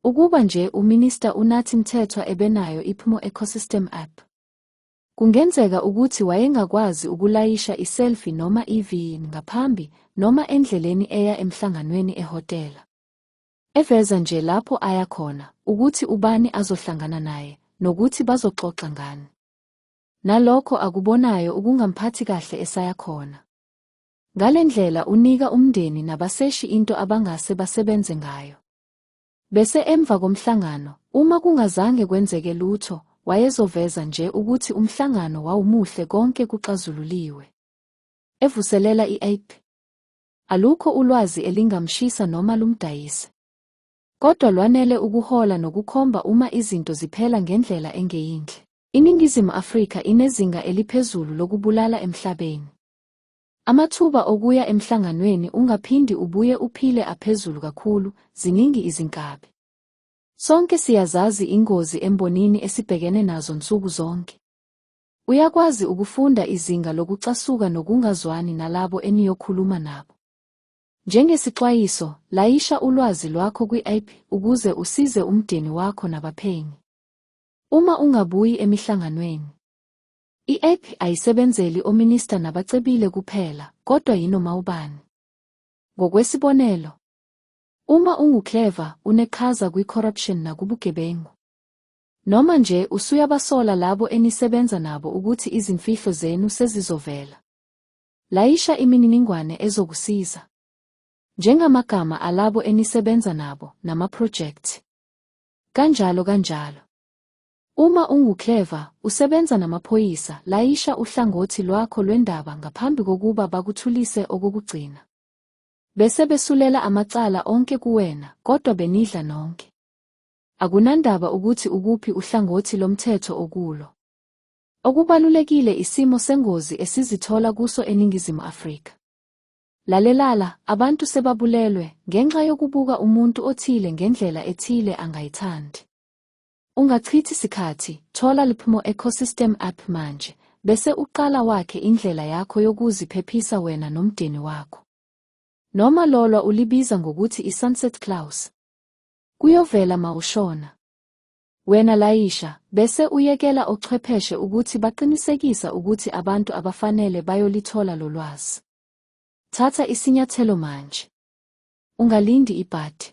Ukuba nje uMinister uNathi Mthethwa ebenayo iPMO Ecosystem App. Kungenzeka ukuthi wayengakwazi ukulayisha i-selfie noma i-VN ngaphambi noma endleleni eya emhlanganweni ehhotela. Eveza nje lapho aya khona, ukuthi ubani azohlangana naye, nokuthi bazoxoxa ngani. Nalokho akubonayo ukungamphathi kahle esaya khona. Ngale ndlela unika umndeni nabaseshi into abangase basebenze ngayo. Bese emva komhlangano, uma kungazange kwenzeke lutho, wayezoveza nje ukuthi umhlangano wawumuhle konke kuxazululiwe. Evuselela i-app. Alukho ulwazi elingamshisa noma lumdayise. Kodwa lwanele ukuhola nokukhomba uma izinto ziphela ngendlela engeyinhle. INingizimu Afrika inezinga eliphezulu lokubulala emhlabeni. Amathuba okuya emhlanganweni ungaphindi ubuye uphile aphezulu kakhulu, ziningi izinkabi. Sonke siyazazi ingozi embonini esibhekene nazo nsuku zonke. Uyakwazi ukufunda izinga lokucasuka nokungazwani nalabo eniyokhuluma nabo. Njengesixwayiso, layisha ulwazi lwakho kwi-app ukuze usize umdeni wakho nabaphenyi. Uma ungabuyi emihlanganweni. I-app ayisebenzeli ominista nabacebile kuphela, kodwa yinoma ubani. Ngokwesibonelo, uma unguClever, uneqhaza kwi-corruption nakubugebengu. Noma nje usuyabasola labo enisebenza nabo ukuthi izimfihlo zenu sezizovela. Layisha imininingwane ezokusiza. Njengamagama alabo enisebenza nabo namaphrojekthi. Kanjalo kanjalo. Uma unguClever, usebenza namaphoyisa, layisha uhlangothi lwakho lwendaba ngaphambi kokuba bakuthulise okokugcina. Bese besulela amacala onke kuwena, kodwa benidla nonke. Akunandaba ukuthi ukuphi uhlangothi lomthetho okulo. Okubalulekile isimo sengozi esizithola kuso eNingizimu Afrika. Lalelala, abantu sebabulelwe ngenxa yokubuka umuntu othile ngendlela ethile angayithandi. Ungachithi sikhathi, thola l'PMO Ecosystem App manje, bese uqala wakhe indlela yakho yokuziphephisa wena nomdeni wakho. Noma lolwa ulibiza ngokuthi i-sunset clause. Kuyovela mawushona. Wena layisha, bese uyekela ochwepheshe ukuthi baqinisekisa ukuthi abantu abafanele bayolithola lolwazi. Thatha isinyathelo manje. Ungalindi ibhadi.